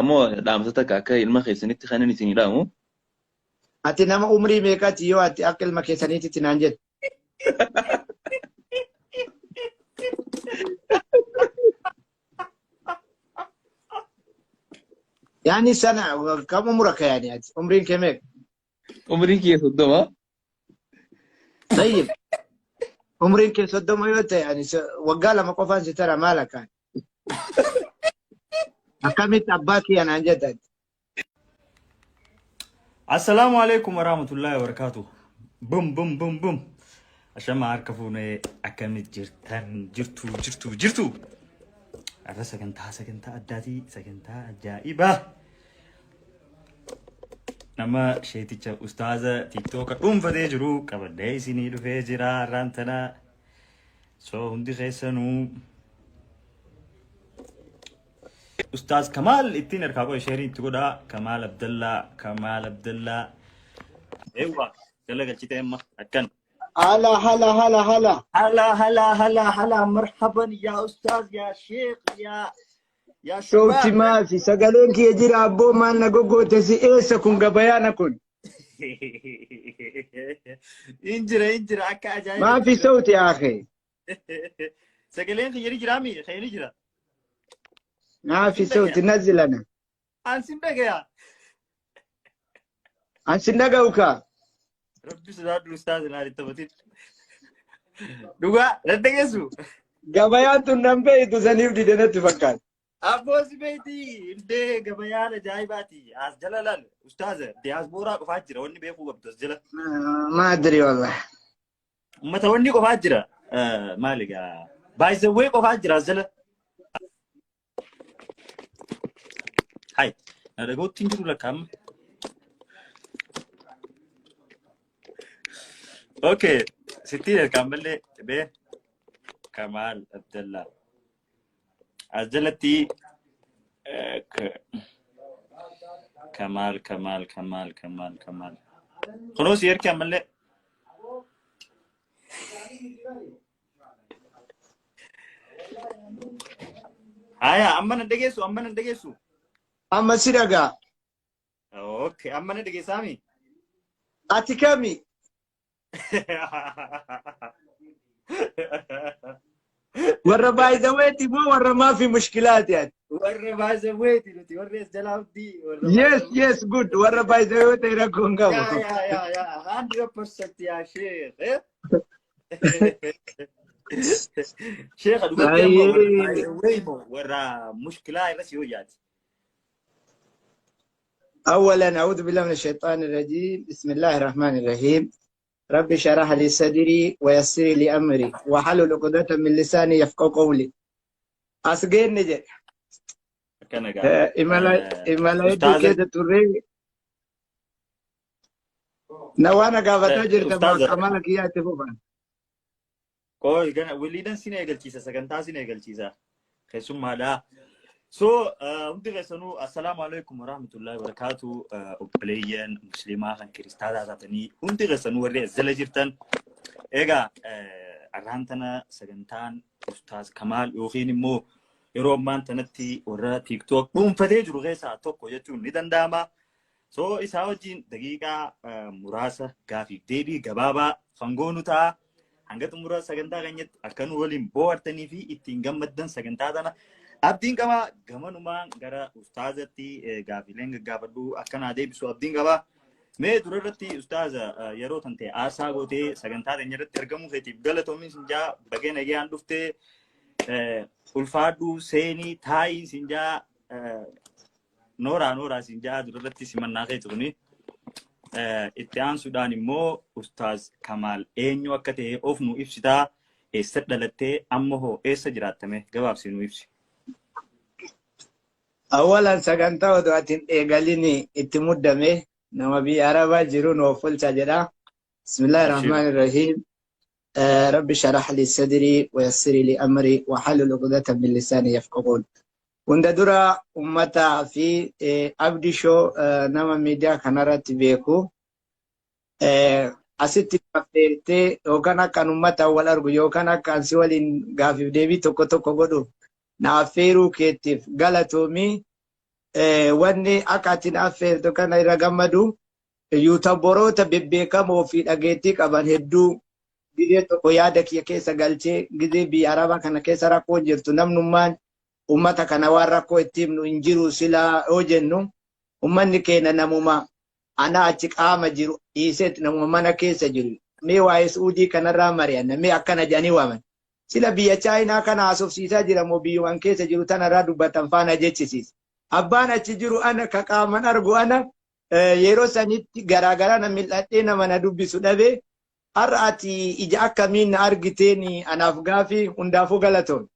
Ammoo dhaamsa takka akka ilma keessanitti kanan isinii dhaamu. Ati nama umrii meeqaati yoo ati akka ilma keessaniititti naan jettu? Yaani sana kam umura ka yaani ati umriin kee meeqa? Umriin kiyya 30. Tayyib. Umriin kee 30 yoo ta'e ani waggaa 2 qofaan si tara maal akkaan? Akkamitti abbaa kiyya naan jetta ati? Assalaamu alaikum warahmatullahi wabarakatuh. Bum bum bum bum. Ashama harka fuunee akkamitti jirtan jirtu jirtu jirtu. Har'a sagantaa sagantaa addaatii sagantaa ajaa'ibaa. Nama sheeticha ustaaza tiiktooka dhuunfatee jiru qabadhee isinii dhufee jira har'aan tana. So hundi keessanuu Ustaaz Kamaal ittiin harkaa qo'e sheerii itti godhaa. Kamaal Abdallaa, Kamaal Abdallaa. Eewwa jala galchite amma akkan. Hala hala hala hala. Hala hala hala hala marhaban yaa ustaaz yaa sheekh yaa yaa Soofti shabaab. maafi sagaleen kiyya jira abboo maal na goggoote si eessa kun gabayaana kun. Injira injira akka ajaa'iba. Maafi sawti akhi. Sagaleen kiyya ni jiraami kiyya ni jira. Maafi sawti nazilana. An sin dhagaya. An sin dhaga'u kaa. Rabbi sodaadhu ustaaz naan itti taphatin. Dhugaa nan dhageessu. Gabayaan tun nan beeytu saniif dide natti fakkaata. Abboo si beeyti indee gabayaan ajaa'ibaati. As jala laal ustaaza diyaasbooraa qofaa jira wanni beekuu qabdu as jala. Maadri wallah. Ummata wanni qofaa jira. Maali gaa baay'isawwee qofaa jira as jala. Hai na dhagootti hin jiru lakka amma. Okay sittiin ergaan mallee bee Kamaal Abdallaa. As jalatti Kamaal Kamaal Kamaal Kamaal Kamaal. Kunoo si erke ammallee. Haya amma na dhageessu amma na dhageessu. Amma si dhagaa. Okay amma na dhageessaami. Ati kami? Warra by the way ti moo warra maafi mushkilaati ati? Warra baay'ee nuti warri as jalaa hundi warra Yes, yes, good. Warra by the way ta'e rakkoo hin qabu. Yaa yaa yaa yaa 100% yaa sheekh. Eh? Sheekha dhugatti amma warra Baay'ee. baay'ee moo warra mushkilaa irra si hojjaati. أولا أعوذ بالله من الشيطان الرجيم بسم الله الرحمن الرحيم ربي شرح لي صدري ويسر لي أمري وحلل عقدة من لساني يفقهوا قولي أسجين نجي Akkana gaa. إمالا إمالا يدو Ustaaza كده تري نوانا قافتا جرت ما Ustaaza كمالك يا تفوفا Qoy gana waliidan sin eegalchiisa sagantaa sin eegalchiisa keessummaadha. So hundi keessanuu assalaamu alaikum warahmatullahi wabarakaatu obboleeyyan musliimaa kan kiristaanaa taatanii hundi keessanuu warri as jala jirtan. Egaa arraan tana sagantaan Ustaaz Kamaal yookiin immoo yeroo ammaan tanatti warra TikTok dhuunfatee jiru keessaa tokko jechuun ni danda'ama. So isaa wajjin daqiiqaa muraasa gaafiif deebii gabaabaa kan goonu ta'a. Hanga xumura sagantaa keenyatti akka nu waliin bohaartanii fi ittiin gammaddan sagantaa tana abdiin qaba. Gamanumaan gara ustaazatti gaafiileen gaggaafadhu akka naa deebisu abdiin qaba. Mee dura irratti ustaaza yeroo tan ta'e aarsaa gootee sagantaa teenya irratti argamuu keetiif galatoomiin sin jaa bagee nagayaan dhuftee ulfaadhu seenii taa'iin sin jaa Nooraa nooraa siin ja'a durarratti simannaa keeti kuni. Itti aansuudhaan immoo Ustaaz Kamaal eenyu akka ta'e of nu ibsitaa eessa dhalattee amma hoo eessa jiraattame gabaabsii nu ibsi. Awalan sagantaa odoo ati hin eegalin itti muddame nama biyya arabaa jiru nu of olcha jedha. Bismillaahi Abshir. Rahmaani Rahiim. Rabbi sharah li sadrii wa yassiri li amri wa halul uqdatan min lisaani yafqahu qawli. Hunda dura ummataa fi Abdi Show nama miidiyaa kanarratti beeku asitti affeertee yookaan akka an ummataan wal argu yookaan akka an si waliin gaafiif deebii tokko tokko godhuuf na affeeruu keetiif galatoomii. Wanni akka ati na affeertu kana irra gammadu, YouTuberoota bebbeekamoo fi dhageettii qaban hedduu gizee tokko yaada kiyya keessa galchee, gizee biyya arabaa kana keessa rakkoon jirtu, namnummaan ummata kana waan rakkoo itti himnu hin jiru silaa yoo jennu, ummanni keenya namuma ana achi qaama jiru dhiiseet namuma mana keessa jiru mee waa'ee Suudii kanarraa mari'anna, mee akkana jedhanii waaman. Sila biyya Chaayinaa kana haasofsiisaa jira moo biyyuman keessa jiru tanarraa dubbatan faana jechisiisa. Abbaan achi jiru ana ka qaaman argu ana yeroo sanitti garaagaraa na mil'adhee nama na dubbisu dhabe. Har'a ati ija akkamiin na argiteen anaaf gaafii. Hundaafuu galatoon.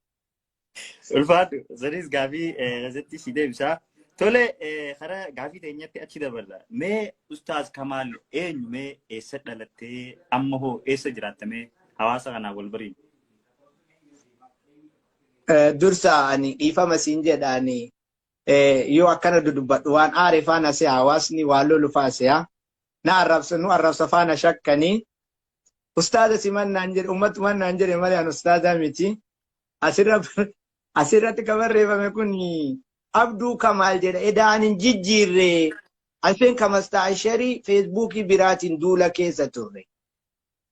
Ulfaadhu, sanis gaafii keessatti si deebisaa. Tole, karaa gaafii teenyatti achi dabarra. Mee Ustaaz Kamaal eenyu? Mee eessa dhalattee, amma hoo eessa jiraatta? Mee hawaasa kanaan wal bariin? Dursa ani dhiifama siin jedha. Ani yoo akkana dudubbadhu waan aare faana si'a, hawaasni waan lolu faa si'a. Na arrabsa, nu arrabsa faana shakkanii. Ustaaza simannaan jedhe, ummatumaan naan jedhe malee an ustaazaa miti. Asirratti kan barreeffame kun Abduu Kamaal jedha. Edaa ani hin jijjiirre. Alfeen kamastaa sharii Facebookii biraatiin duula keessa turre.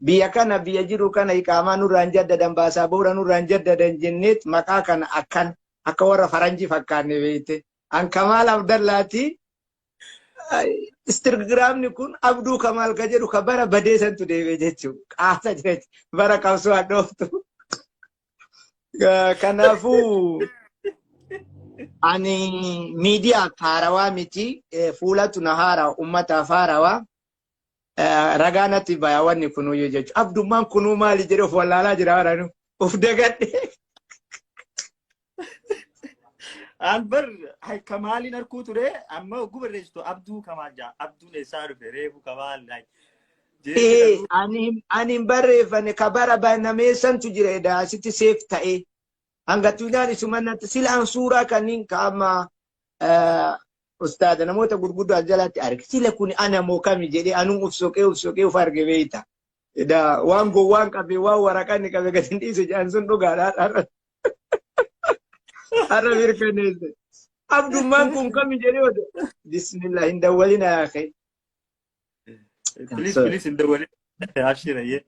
Biyya kana, biyya jiru kana iqaamaa nurraan jaddadan, baasaa boora nurraan jaddadan jenneet maqaa kana akkan akka warra faranjii fakkaanne beeyte. An Kamaal Abdallaati. Instagramni kun Abduu Kamaal ka jedhu ka bara badee santu deeme jechuudha. Qaasa jechuudha. Bara qabsoo hadhooftu. Kanaafuu ani miidiyaaf haarawaa miti. Fuulatu na haaraa, ummataaf haarawaa. Ragaa natti baya wanni kunuyyuu jechuudha. Abdummaan kunuu maali jedhe of wallaalaa jira waranu. Of dagadhe. Albar Kamaaliin arguu ture, amma oguu barreessitu Abduu Kamaal jaa. Abduun eessaa dhufe reefu Kamaal? Ani hin barreeffanne, ka bara banamee santu jira edaa asitti seef ta'e. Hanga tuunaan isuma natti silaan suuraa kanneen qaama ustaada namoota gurguddoo as jalatti arge. Sila kun ana moo kami jedhee anuu uf soqee uf soqee uf arge beeyta. Edaa waan gowwaan qabe, waan waraqaan inni qabe gadi hin dhiisu jedhan sun dhugaadha. Har'a mirkaneesse. Abdummaan kun kami jedhee oduu. Bismillah, hin dawwalina yaa akhi. Please, please, hin dawwalin. Abshirayyee.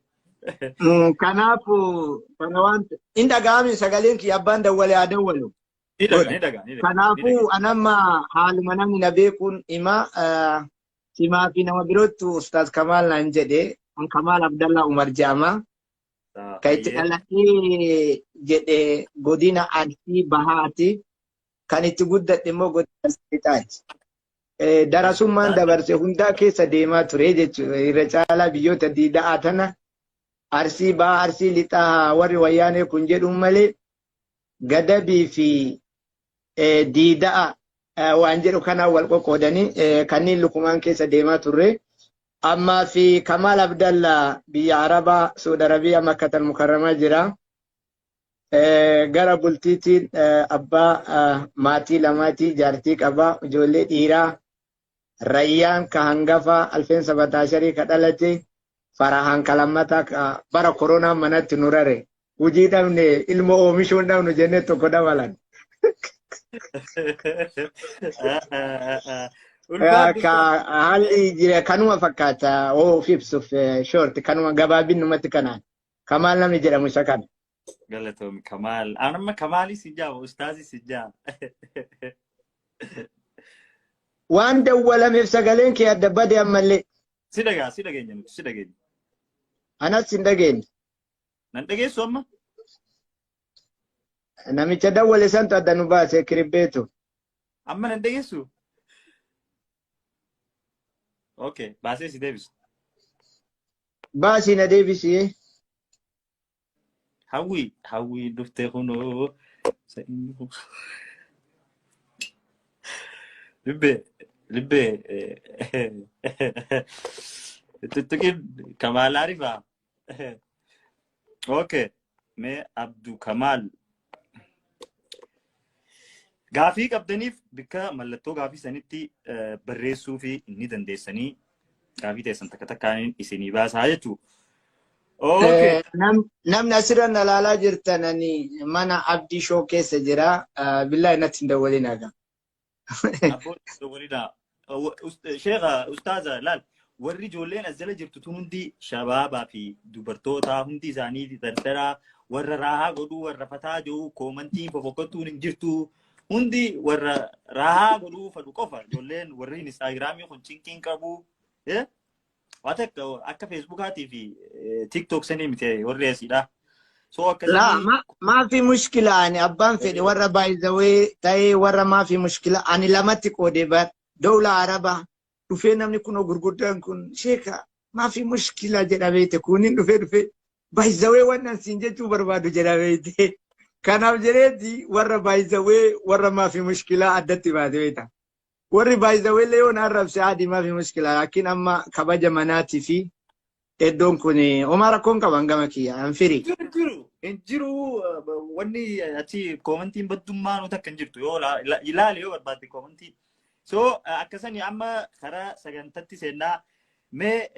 Kanaafuu kana waan hin dhaga'amin, sagaleen kiyya abbaan dawwale haa dawwalu. Ni dhaga, ni dhaga, ni dhaga. Kanaafuu anamma haaluma namni na beekuun hima, simaa fi nama birootti Ustaaz Kamaal naan jedhe. An Kamaal Abdallaa Umar jedhama. Kan itti dhaladhee jedhe godina Arsii Bahaati. Kan itti guddadhe immoo godina Arsii Lixaati. Darasummaan dabarse hundaa keessa deemaa ture jechuudha. Irra caalaa biyyoota diida'aa tana Arsii Bahaa, Arsii Lixaa warri wayyaanee kun jedhuun malee Gadabii fi diida'a waan jedhu kanaan wal qoqqoodanii kanneen lukumaan keessa deemaa turre. Ammaa fi Kamaal Abdalla biyya Arabaa, Suudi Arabiyaa, Makkatal Mukarramaa jira. Gara bultiitiin abbaa maatii lamaatii, jaartii qabaa, ijoollee dhiiraa Rayyaan ka hangafa alfeen sabataasharii ka dhalate, Farahaan ka lammataa ka bara koronaan manatti nu rare. Hujii dhabne, ilmoo oomishuu hin dhabnu jennee tokko dabalan. Ka haalli jira kanuma fakkaata, of ibsuuf short kanuma gabaabinumatti kanaan. Kamaal namni jedhamu isa kana. Galatoomi Kamaal. An amma Kamaalii si jaama, Ustaazii si jaama. Waan dawwalameef sagaleen kee adda bade ammallee. Si dhagaa, si dhageenya nuti, si dhageenya. Anas hin dhageenye. Nan dhageessu amma? Namicha dawwale santu adda nu baase kiribbeetu. Amma nan dhageessu? Okay, baasee si deebisa. Baasii na deebisi. Hawwii, hawwii dhuftee kunoo. Libbee, libbee. Tuttuqin Kamaal Arifaa. Okay, mee Abduu Kamaal. Gaafii qabdaniif bikka mallattoo gaafii sanitti barreessuu fi ni dandeessanii, gaafii teessan takka takkaan isinii baasaa jechuudha. Okay. Namni asirra na ilaalaa jirtan, ani mana Abdii Show keessa jira. Billaahi natti hin dawwalin aga. Abboo walidha. Sheekha, ustaaza, laal, warri ijoolleen as jala jirtu tun hundi shabaabaa fi dubartoota, hundi isaanii dardaraa, warra raahaa godhuu, warra fataa jiru, koomantiin fofokkottuun hin jirtu, hundi warra raahaa godhuu fedhu qofa. Ijoolleen warri Instagramii kun cinqiin qabu. Waa takka akka Facebookaatii fi TikTok sanii miti warri asiidha. So Laa akkasii maafi mushkila, ani abbaan fedhe warra baay'izawee ta'ee warra maafi mushkila. Ani lamatti qoodee bar dawla araba dhufee namni kun gurguddaan kun sheeka maafi mushkila jedha beete, kunin dhufee dhufee baay'izawee wannan siin jechuu barbaadu jedha beete. Kanaaf jedheeti warra baay'izawee, warra maafi mushkila addatti baate beeta. Warri baay'izawee illee yoo na arrabse adii maafi mushkila, laakiin amma kabaja manaatii fi iddoon kun homaa rakkoon qaban gama kiyya an firii. Jiru, jiru hin jiru. Wanni achi koomantiin baddummaa nuti akka hin jirtu yoo ilaali yoo barbaadde koomantii. So akkasanii amma karaa sagantatti seennaa. Mee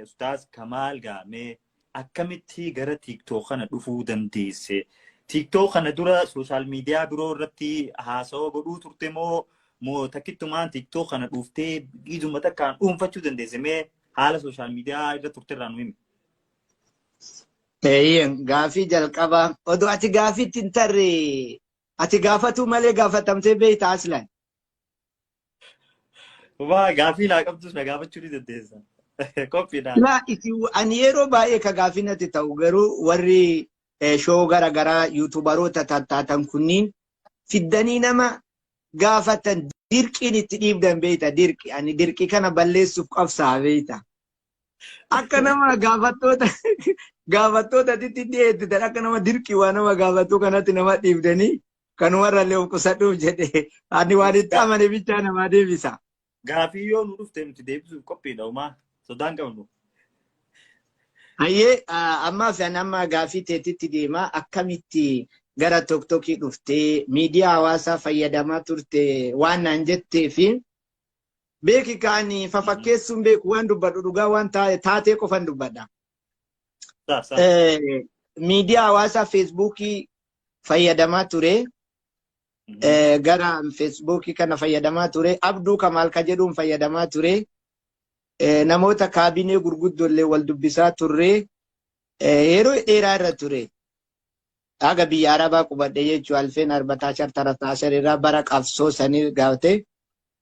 Ustaaz Kamaal gaa, mee akkamitti gara TikTok kana dhufuu dandeesse? TikTok kana dura social media biroo irratti haasawaa godhuu turte moo takkittumaan TikTok kana dhuftee ijuma takkaan dhuunfachuu dandeesse? Mee haala social media irra turte irraa nu himi. Eeyyeen, gaafii jalqabaa odoo ati gaafiitti hin tarre, ati gaafatu malee gaafatamtee beekta aslan. Waa gaafii naa qabdus na gaafachuu ni dandeessa. Qophiidha. Laa, isi ani yeroo baay'ee ka gaafii natti ta'u garuu warri show gara garaa YouTuberoota tattaatan kunniin fiddanii nama gaafatan dirqiin itti dhiibdan beekta, dirqi. Ani dirqii kana balleessuuf qabsaa beekta. Akka nama gaafattoota itti dhiyeessitan, akka nama dirqii waa nama gaafatu kanatti nama dhiibdanii, kanumarrallee of qusadhuuf jedhe ani waan itti amane bichaa namaa deebisa. Gaafii yoo nu dhufte nuti deebisuuf qophiidha, homaa sodaan qabnu. Hayyee, ammaaf ani amma gaafii teetitti deema. Akkamitti gara TikTokii dhuftee miidiyaa hawaasaa fayyadamaa turte waan naan jettee fi beeki kaani fafakkeessuun beeku, waan dubbadhu dhugaa waan taatee qofan dubbadha. Sa sa. Miidiyaa hawaasaa Facebookii fayyadamaa ture. Gara Facebookii kana fayyadamaa ture. Abduu Kamaal ka jedhuun fayyadamaa ture. Namoota kaabinee gurguddoo wal dubbisaa turre. Yeroo dheeraa irra ture. Haga biyya Arabaa qubadhe jechuun alfeen arbataashar tarataashar irraa bara qabsoo sanii gaafate.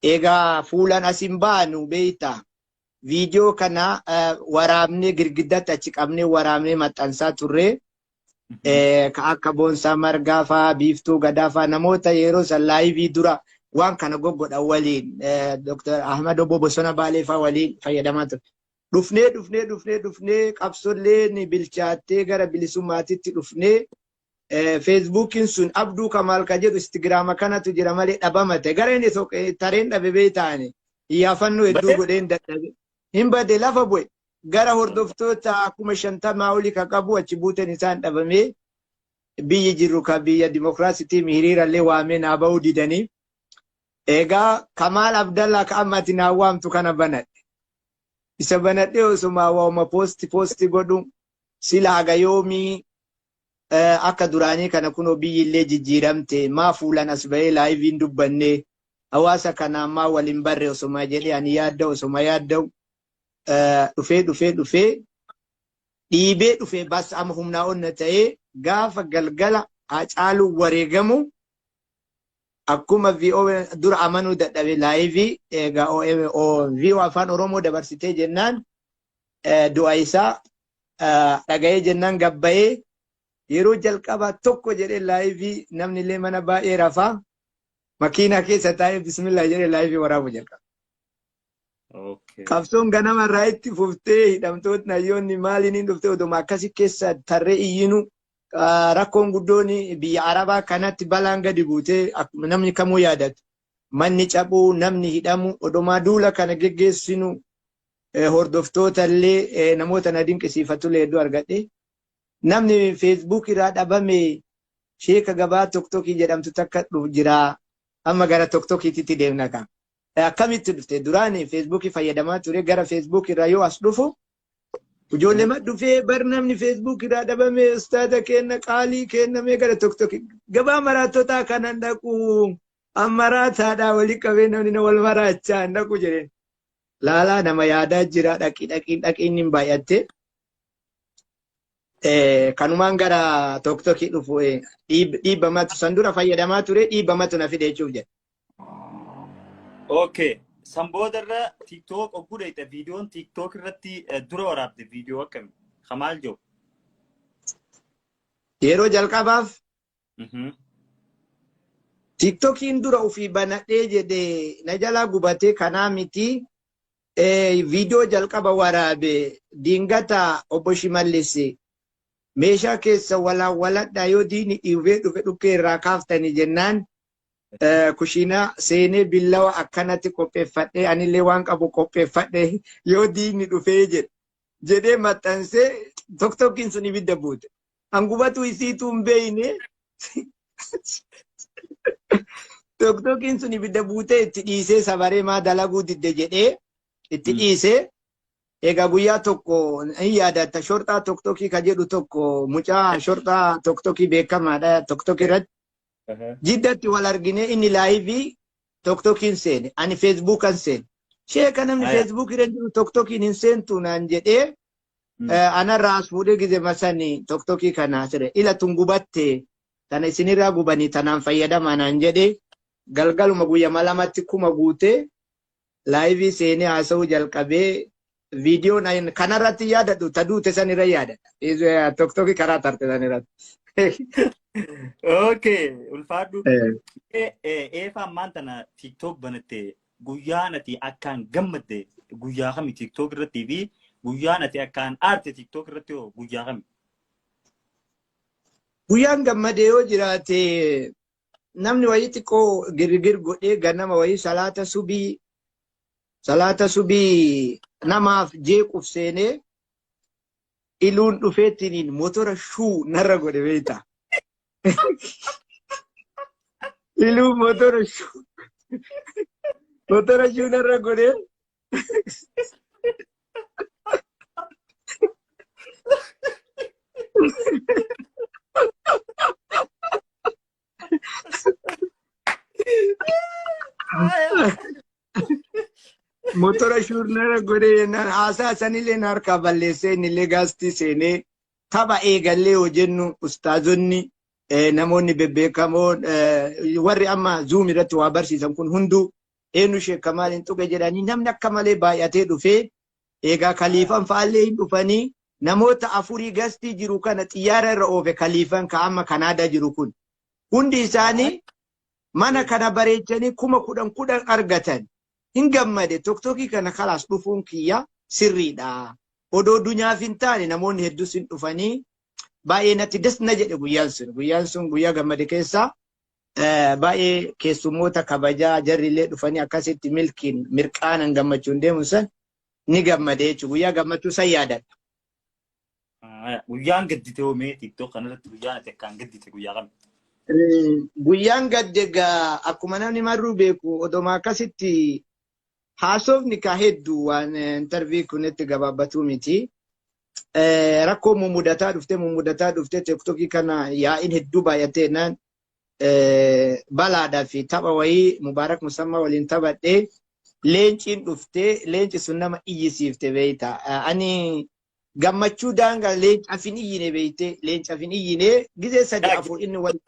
Egaa fuulaan asin baanu beeyta. Viidiyoo kana waraabnee girgiddatti achi qabnee waraabnee maxxansaa turre. Ka akka Boonsaa Margaa faa, Biiftuu Gadaa faa, namoota yeroo san live dura waan kana goggodhan waliin, Dr. Ahmad Obbo Bosona Baalee faa waliin fayyadamaa ture. Dhufnee dhufnee dhufnee dhufnee qabsollee ni bilchaattee gara bilisummaatitti dhufnee, Facebookiin sun Abduu Kamaal ka jedhu Instagrama kanatu jira malee dhabama ta'e. Gara inni tareen dhabe beeytaani. Iyyaafannoo hedduu godheen dadhabe. Hin bade, lafa bu'e. Gara hordoftoota 50,000 olii ka qabu achi buuteen isaan dhabamee, biyyi jirru ka biyya dimokiraasitii hiriirallee waamee naa ba'uu didanii. Egaa Kamaal Abdallaa ka amma ati naa waamtu kana banadhe. Isa banadhee osuma waa'uma post post godhu sila haga yoomii akka duraanii kana, kunoo biyyi illee jijjiiramte, maa fuulaan as bahee liveiin dubbanne, hawaasa kana ammaa waliin barre osuma jedhee ani yaadda osuma yaadda'u, dhufee dhufee dhufee dhiibee dhufee bas amma humnaa onna ta'ee gaafa galgala Haacaaluu wareegamu akkuma VO dura amanuu dadhabe, live egaa VO Afaan Oromoo dabarsitee jennaan, du'a isaa dhaga'ee jennaan gabbayee yeroo jalqabaa tokko jedhee live, namni illee mana baay'ee rafaa, makiinaa keessa taa'ee bismillah jedhee live waraabuu jalqaba. Qabsoon ganama irraa itti fuftee, hidhamtootni hayyoonni maaliin hin dhuftee, oduma akkasi keessa tarree iyyinu, rakkoon guddoon biyya Arabaa kanatti balaan gadi buutee, akkuma namni kamuu yaadatu. Manni cabuu, namni hidhamu, odumaa duula kana geggeessinu hordoftoota illee namoota na dinqisiifatullee hedduu argadhe. Namni Facebook irraa dhabame sheeka gabaa TikTokii jedhamtu takka dhufu jira. Amma gara TikTokiitti deemna kan. Akkamitti dhufte? Duraan Facebookii fayyadamaa ture, gara Facebook irraa yoo as dhufu ijoollee ma dhufee bar namni Facebook irraa dhabame ustaada kenna qaalii kennamee gara TikTokii gabaa maraattotaa kanan dhaqu. Amma raataadhaa walii qabee namni na wal maraachaa hin dhaqu jedheen. Laalaa nama yaadaa jira, dhaqii dhaqii dhaqiin hin baay'atte. Kanumaan gara TikTokii dhufu dhiibbamatu san dura fayyadamaa ture, dhiibbamatu na fide jechuuf jedha. Okay. San boodarra TikTok ogguu dheeyxe, viidiyoon TikTok irratti dura waraabde viidiyoo akkamii? Kamaal jiru? Yeroo jalqabaaf TikTokiin dura ofii banadhee jedhee na jalaa gubatee kanaa miti. Viidiyoo jalqaba waraabe diingata obbo Shimallis meeshaa keessa walaan waladhaa, yoo diini dhiibee dhufe dhukkee irraa kaaftanii jennaan, kushiinaa seenee billawa akkanatti qopheeffadhee, anillee waan qabu qopheeffadhee, yoo diinni dhufee jedhe jedhee maxxansee, TikTokiin sun ibidda buute. Hangubatu isiituu hin beeyne, TikTokiin sun ibidda buutee itti dhiisee, sabaree maa dalaguu didde jedhee itti dhiisee. Egaa guyyaa tokko hin yaadatta, shorxaa TikTokii ka jedhu tokko, mucaa shorxaa TikTokii beekamaadha TikTokii irratti. Jiddatti wal argine, inni live TikTokiin seene, ani Facebookan seene. Sheeka, namni Facebook irra jiru TikTokiin hin seentu naan jedhee, anarraa as fuudhee gize masani TikTokii kana sire ila tun gubatte, tana isinirraa gubanii tanaan fayyadamaa naan jedhee, galgaluma guyyama lamatti 1000 guutee, live seenee haasa'uu jalqabee, viidiyoon kanarratti yaadadhu ta duute san irra yaadadha. TikTokii karaa tarte san irratti. Okay, ulfaadhu. Eefa, ammaan tana TikTok banatte, guyyaan ati akkaan gammadde guyyaa kami TikTok irrattii fi guyyaan ati akkaan aarte TikTok irratti hoo guyyaa kami? Guyyaan gammade yoo jiraate, namni wayii xiqqoo girgir godhee ganama wayii salaata subii namaaf jeequuf seenee, iluun dhufeettiniin motora shuu narra godhe, beektaa? Iluun motora shuu narra godhe. Motora shuu narra godhe jennaan, haasaa sanillee na harkaa balleessee, innillee guest seenee tapha eegallee yoo jennu, ustaazonni, namoonni bebbeekamoon, warri amma Zoom irratti waa barsiisan kun hunduu eenyu sheekamaal hin tuqe jedhanii, namni akka malee baay'atee dhufee, eegaa kaliifan fa'aallee hin dhufanii, namoota afurii guest jiru kana xiyyaara irra oofe. Kaliifan ka amma Kanaadaa jiru kun hundi isaanii mana kana bareechanii 10,000 10,000 argatan. Hin gammade. TikTokii kana kalaas dhufuun kiyya sirriidha. Odoo dunyaaf hin taane namoonni hedduus hin dhufanii, baay'ee natti das na jedhe guyyaan sun. Guyyaan sun guyyaa gammade keessaa baay'ee keessummoota kabajaa jarrillee dhufanii akkasitti milkiin mirqaanan gammachuun deemu san ni gammade jechuudha. Guyyaa gammachuu san yaadadha. Guyyaan gaddite hoo mee? TikTok kanarratti guyyaan ati akkaan gaddite guyyaa kami? Guyyaan gadde egaa akkuma namni marruu beeku, odoma akkasitti haasofni ka hedduu waan interview kunitti gabaabbatuu miti. Rakkoo mummudataa dhuftee mummudataa dhuftee, TikTokii kana yaa'iin hedduu baay'atee naan, balaadhaa fi tapha wayii Mubaarak Musammaa waliin taphadhee, leenciin dhuftee, leenci sun nama iyyisiifte, beeyta. Ani gammachuu daangaa leencaaf hin iyyine, beeyte, leencaaf hin iyyine gizee sadi afur inni wal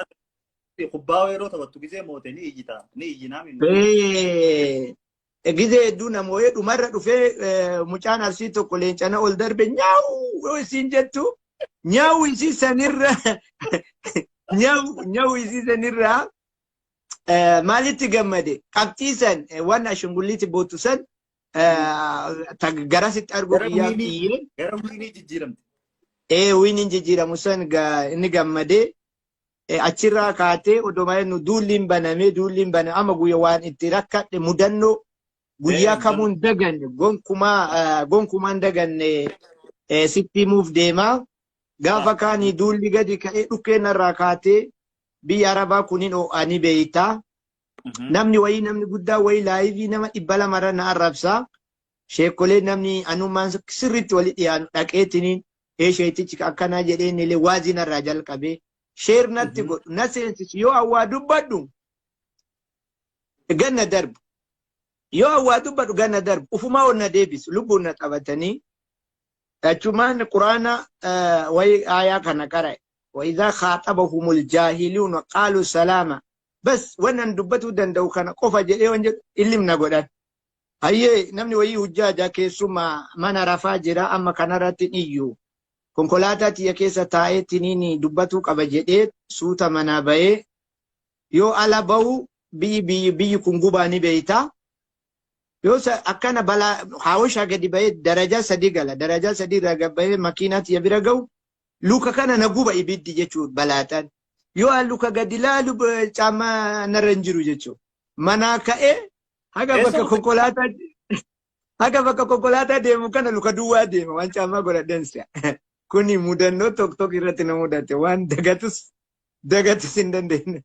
Kubbaa yeroo taphattu gizee moote ni iyyita, ni iyyinaa minnu. Gizee hedduu namooyee dhumarra dhufee, mucaan Arsii tokko leencana ol darbe, nyaawu yoo isiin jettu, nyaawu isii sanirra, nyaawu nyaawu isii sanirra maalitti gammade, qabxii san waan ashungulliitti bootu san garasitti arguu kiyyaaf iyyee. Gara win jijjiiramte. Ee, winiin jijjiiramu san inni gammadee, achirraa kaatee odoo nu duulliin banamee, duulliin baname amma guyyaa waan itti rakkadhe, mudannoo guyyaa kamuun daganne, gonkumaa gonkumaan daganne sitti himuuf deemaa. Gaafa kaanii duulli gadi ka'ee dhukkeen narraa kaatee, biyya Arabaa kunin ho'anii, beeytaa. Namni wayii, namni guddaa wayii live nama 200rra na arrabsaa. Sheekolee namni anummaan sirriitti wali dhiyaanu dhaqeetiniin ee sheetichi akkanaa jedheen illee waazii narraa jalqabee, share natti godhu, na seensisu, yoo awwaa dubbadhu. Ganna darbu. Yoo waa dubbadhu ganna darbu. Ufumaa ol na deebisu. Lubbuun na qabatanii. Achumaan Quraana wayi aayaa kana qara'e. وإذا خاطبهم الجاهلون قالوا سلاما. Bas wannan dubbatuu danda'u kana qofa jedhee waan jedhu illimna godhan. Hayyee, namni wayii hujjaaja keessumaa mana rafaa jira, amma kanarratti iyyu. Konkolaataa tiyya keessa taa'ee tiniin dubbatuu qaba jedhee suuta manaa bahee yoo ala bahu biyyi kun gubaa ni beeyta. Yoo akkana balaa haawushaa gadi bahee darajaa 3 gala. Darajaa 3 irraa gad bahee makiinaa tiyya bira gahu luka kana na guba ibiddi jechuudha balaataan. Yoo an luka gadi laalu caamaa narra hin jiru jechuudha. Manaa ka'ee haga bakka konkolaataa haga bakka konkolaataa deemu kana luka duwwaa deema waan caamaa godhadheen si'a. Kuni mudannoo tokko tokko irratti na mudate, waan dagatus hin dandeenye.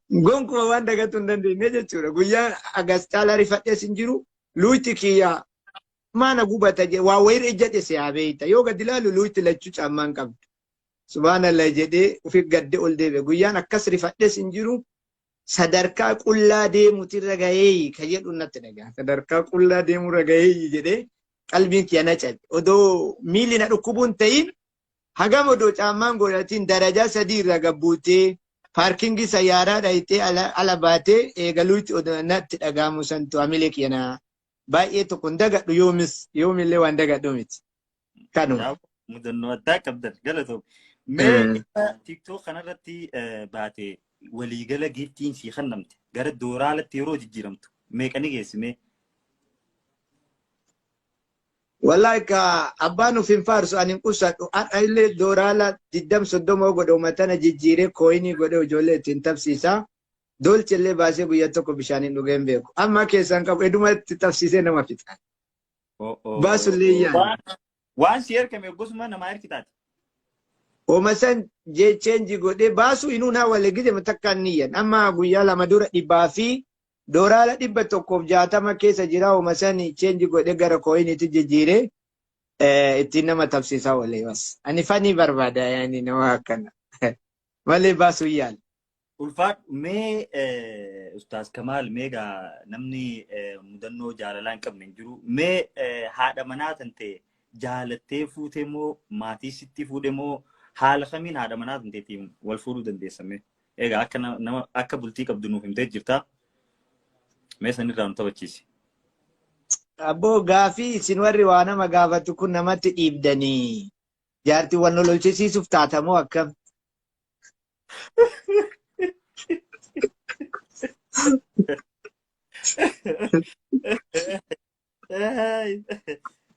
Gonkuma waan dagatu hin dandeenye jechuudha. Guyyaa agas caalaa rifadhees hin jiru. Luuti kiyya maana gubata jedhe waa wayirra ijjate si'aa beeyta. Yoo gadi ilaalu luuti lachuu caammaan qabdu. Subhaanallah jedhee ofi gadde ol deebi'e. Guyyaan akkas rifadhees hin jiru. Sadarkaa qullaa deemuutirra gahee ka jedhu natti dhaga'a. Sadarkaa qullaa deemurra gahee jedhee qalbiin kiyya na cabe. Odoo miilli na dhukkubuun ta'in hagam odoo caammaan godhatiin darajaa 3 irraa gabbuutee paarkingii sayyaaraa dhayitee ala baatee eegaluutti odoo natti dhaga'amu santu hamilee kiyya na baay'ee tokko hin dagadhu, yoomis yoomillee waan dagadhu miti. Kanuma. Mudannoo addaa qabdan, galatoom. Mee TikTok kanarratti baate waliigala giftiin sii kennamte gara dooraalatti yeroo jijjiiramtu meeqa ni geessime? Wallahi ka abbaan uf hin faarsu, ani hin qusadhu. Har'a illee dooraala 20 30 godhe uummatana jijjiiree coinii godhe ijoollee ittiin tabsiisa. Dolche illee baasee guyyaa tokko bishaan hin dhugeen beeku. Amma keessaan qabu eduma itti tabsiisee nama fixa. Baasullee yaala. Waan si ergame gosuma namaa ergitaati. Ooma san change godhee baasu inuu naa wal gide takkaan niyyan. Amma guyyaa 2 dura dhibbaa fi dooraala 160 keessa jira. Ooma san change godhee gara coiniitti jijjiiree ittiin nama tabsiisaa oolee bas. Ani fanii barbaada, yaani nama akkana. Malee baasuu yaala. Ulfaadhu. Mee Ustaaz Kamaal, mee gaa namni mudannoo jaalalaa hin qabne hin jiru. Mee haadha manaa tan ta'e jaalattee fuute moo maatii sitti fuudhe moo haala kamiin haadha manaa tan ta'eetiin wal fuudhuu dandeessame? Egaa akka nama akka bultii qabdu nuuf himtee jirta. Mee sanirraa nu taphachiisi. Abboo, gaafii isin warri waa nama gaafatu kun namatti dhiibdanii. Jaartii wal lolchisiisuuf taatamoo akkam?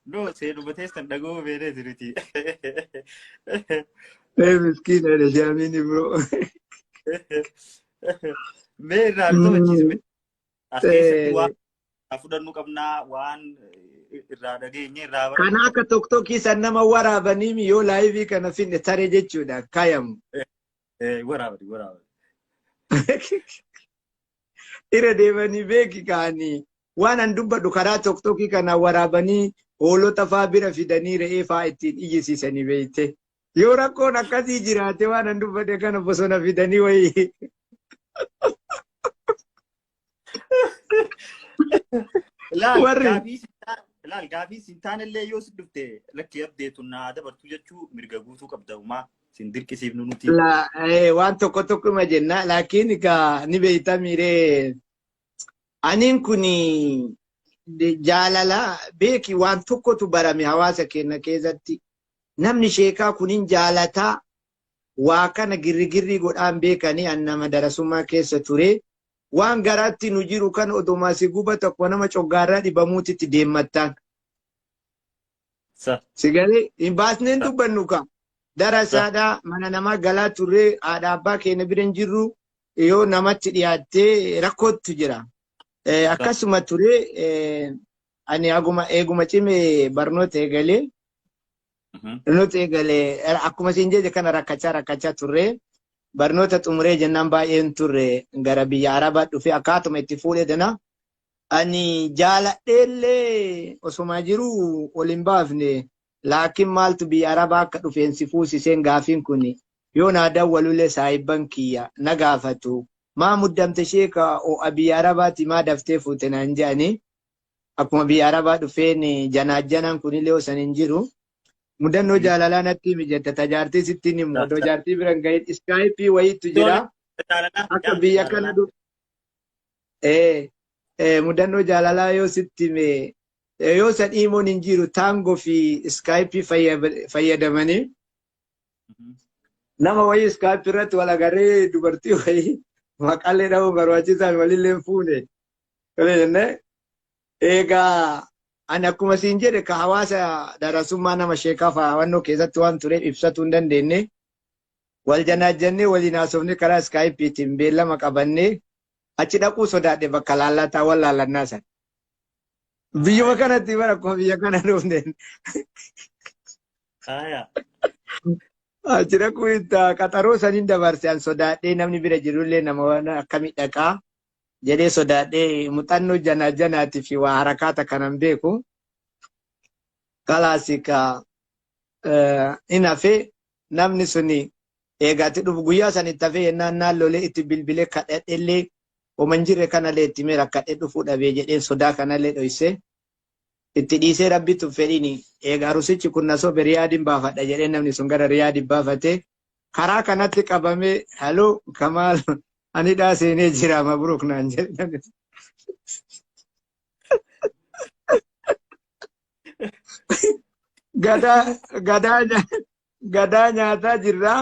No, seenuma teessan dhagoo beelee jiruti. Ee, miskiina dha jaamiini bro. Mee irraa nu taphachiisi. As keessatti waan fudhannu qabnaa, waan irraa dhageenye irraa barannu. Kana akka tokkokkii san nama waraabanii yoo live kana finne taree jechuudha kaayamu. Waraabani, waraabani. Irra deemanii beeki kaanii waan an dubbadhu karaa tokkokkii kana waraabanii hoolota faa bira fidanii re'ee faa ittiin iyyisiisanii beeyte. Yoo rakkoon akkasii jiraate waan an dubbadhe kana bosona fidanii wayii. Laal gaafii siin taanellee yoo si dhufte lakkii abdeetu naa dabartu jechuu mirga guutuu qabda, umaa sin dirqisiifnu nuti. Waan tokko tokkuma jenna, laakiin ka ni beeyta miiree aniin kun jaalala beeki waan tokkotu barame hawaasa keenya keessatti. Namni sheekaa kunin jaalataa waa kana girrigirrii godhaan beekanii an nama darasummaa keessa ture. Waan garaatti nu jiru kan odumaa si guba tokko nama coggaarraa dhibamuutitti deemmattaan. Sigalee hin baasneen dubbannu ka. Darasaadhaa mana namaa galaa turree, haadha abbaa keenya bira hin jirru, yoo namatti dhiyaattee rakkootu jira. Akkasuma ture ani aguma eeguma cime barnoota eegalee barnoota eegalee akkuma siin jeje kana rakkachaa rakkachaa turre. Barnoota xumuree jennaan baay'een turre gara biyya Arabaa dhufe akkaatuma itti fuudhee dana ani jaaladheellee osuma jiru ol hin baafne, laakiin maaltu biyya Arabaa akka dhufeen si fuusiseen? Gaafiin kun yoo naa dawwalulee saayibban kiyya na gaafatu. Maa muddamte sheeka, ho'a biyya Arabaati maa daftee fuute naan jedhanii. Akkuma biyya Arabaa dhufeen janaajjanaan kunillee osoo hin jiru. Mudannoo jaalalaa natti himi jette, tajaartii sitti hin himu. Odoo jaartii bira hin gahin Skype wayiitu jira. Akka biyya kana dhufu. Mudannoo jaalalaa yoo sitti hime, yoo san imoon hin jiru, Tango fi Skype fayyadamanii nama wayii Skype irratti wal agarree, dubartii wayii maqaalee dha'uun barbaachisaan walillee hin fuune. Tole jennee egaa ani akkuma siin jedhe ka hawaasa darasummaa nama sheekaa fa'aa keessatti waan tureef ibsatuu hin dandeenye. Wal janaajjannee waliin haasofne, karaa Skypeetiin beellama qabannee achi dhaquu sodaadhe bakka laallataa wal laallannaa sana. Biyyuma kanatti bara akkuma biyya kana dhufneen. Achi dhaquu itti qaxaroo saniin dabarse an sodaadhee, namni bira jirullee nama waan akkamii dhaqaa jedhee sodaadhee, muuxannoo janaa janaatii fi waa harakaata kanan beeku. Kalaasika in hafee namni suni eegaatti dhufu guyyaa san itti hafee yennaan naan lolee, itti bilbilee kadhadhellee homan jirre kanallee itti mee rakkadhee dhufuu dhabee jedheen sodaa kanallee dhoysee itti dhiisee, rabbitu fedhiini eegaa rusichi kun na sobe, Riyaadiin baafadha jedhee namni sun gara Riyaadiin baafatee karaa kanatti qabamee, "Hello Kamaal, ani dhaa seenee jira, mabruuk," naan jedhe. Gadaa gadaa gadaa nyaataa jirra.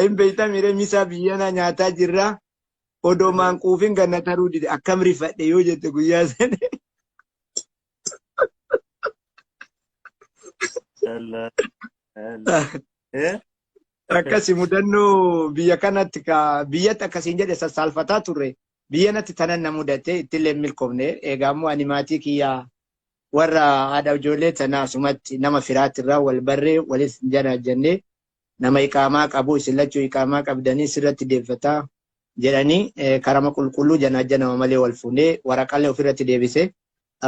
Hin beektamire misaa biyyana nyaataa jirra. Odoo maan quufin ganna taruu dide, akkam rifadhe yoo jette guyyaa sana. Allah. Allah. Akkasi mudannoo biyya kanatti ka biyyatti akkasiin jedhe sassaalfataa turre, biyya natti tanan na mudate, ittillee hin milkoofne. Egaa immoo ani maatii kiyyaa warra haadha ijoollee tanaa asumatti nama firaatirraa wal barree walis jana jennee, nama iqaamaa qabu, isin lachuu iqaamaa qabdanii sirratti deeffataa jedhanii, karama qulqulluu janaa janama malee wal fuunee waraqaalee ofirratti deebisee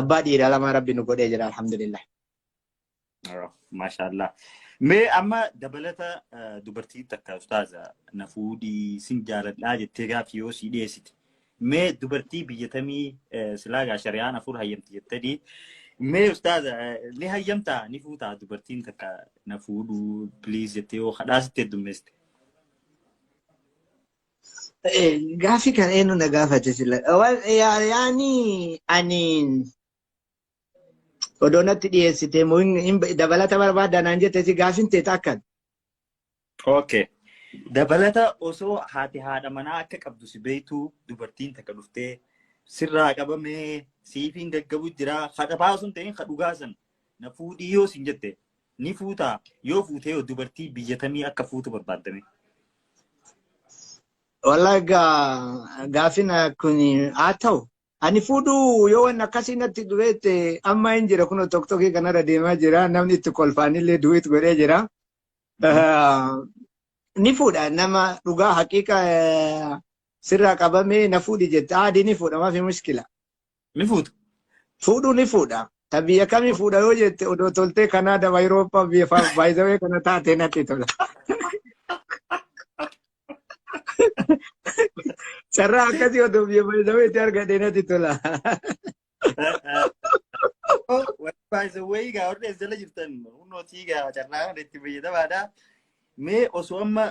abbaa dhiiraa lama rabbi nu godhee jira, alhamdulillah. Maashaallah. Mee amma dabalata dubartii takka, ustaaza, na fuudhii sin jaaladhaa jettee gaaffii yoo sii dhiyeessite. Mee dubartii biyya tamii silaa gaa shari'aan afur hayyamti jettanii. Mee ustaaza, ni hayyamtaa, ni fuutaa dubartiin takka na fuudhuu please jettee yoo kadhaa sitti heddummeessite? Gaaffii kana eenyu na gaafate sila? Yaani ani odoo natti dhiyeessite moo dabalata barbaadda naan jette si gaaffiin teeta akkan. Okay. Dabalata osoo haati haadha manaa akka qabdu si beektuu, dubartiin takka dhuftee sirraa qabamee siifiin gaggabu jira, kadhabaa osoo hin ta'in ka dhugaa san na fuudhii yoo sin jette, ni fuutaa? Yoo fuutee yoo dubartii biyya tamii akka fuutu barbaaddame? Wallahi gaaffiin kun haa ta'u. Ani fuudhuu yoo wanni akkasii natti dhufeette amma hin jira, kunoo TikTokii kanarra deemaa jira, namni itti kolfaanillee duet godhee jira. Ni fuudha, nama dhugaa haqiiqa sirraa qabamee na fuudhi jette, aadii ni fuudha, maafi mushkila. Ni fuutu. Fuudhuu ni fuudha. Ta biyya kamii fuudha yoo jette, odoo toltee Kanaada, Awurooppaa, biyya baay'isawee kana taate natti tola. Carraa akkasii odoo biyya baay'isaweetti argadhe natti tola. Baay'isawee gaa warri as jala jirtan hunnootii gaa carraa kana itti fayyadamaadha. Mee osoo amma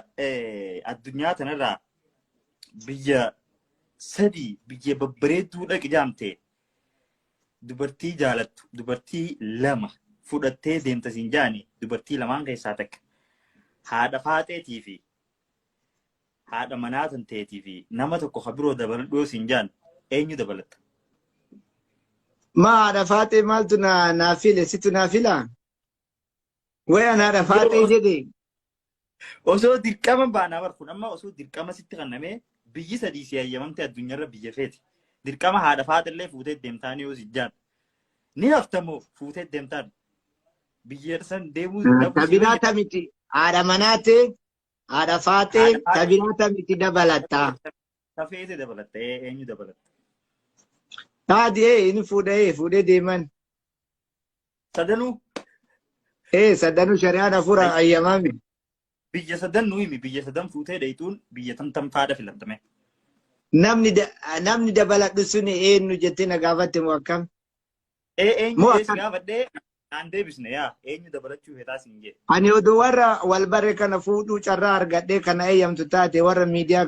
addunyaa tanarraa biyya sadii biyya babbareedduu dhaqi jaamte, dubartii jaalattu dubartii lama fudhattee deemta siin jaani, dubartii lamaan keessaa takka haadha faaxeetii fi haadha manaa tan teetii fi nama tokko ka biroo dabaladhuu siin jaan, eenyu dabalatta? Ma haadha faaxee maaltu naa file, situ naa filaa? Wayi ana haadha faaxee jedhe. Osoo dirqama baanaa bar kun amma osoo dirqama sitti kennamee biyyi sadii si hayyamamte addunyaarra biyya feeti. Dirqama haadha faaxillee fuutee deemtaanii yoo si jaan. Ni haftamoo fuutee deemtaan? Biyya san deemuu dhabuu si Tabiraa tamiti haadha manaatee haadha faaxee tabiraa tamiti dabalatta. Tafeete dabalatta, eenyu dabalatta? Taati inni fuudhee fuudhee deeman. Sadanuu? Sadanuu shari'aan hafuura ayyamaami. Biyya sadan nu himi, biyya sadan fuutee dheeytuun biyya tam tam faadha filattame. Namni dabaladhu suni eenyu jettee na gaafatte moo akkam? Ee, eenyu Moo jee si akkam? gaafadhee naan deebisne, yaa eenyu dabalachuu feetaa siin jee. Ani oduu warra wal barre kana fuudhuu carraa argadhee kana eeyyamtu taate warra miidiyaa.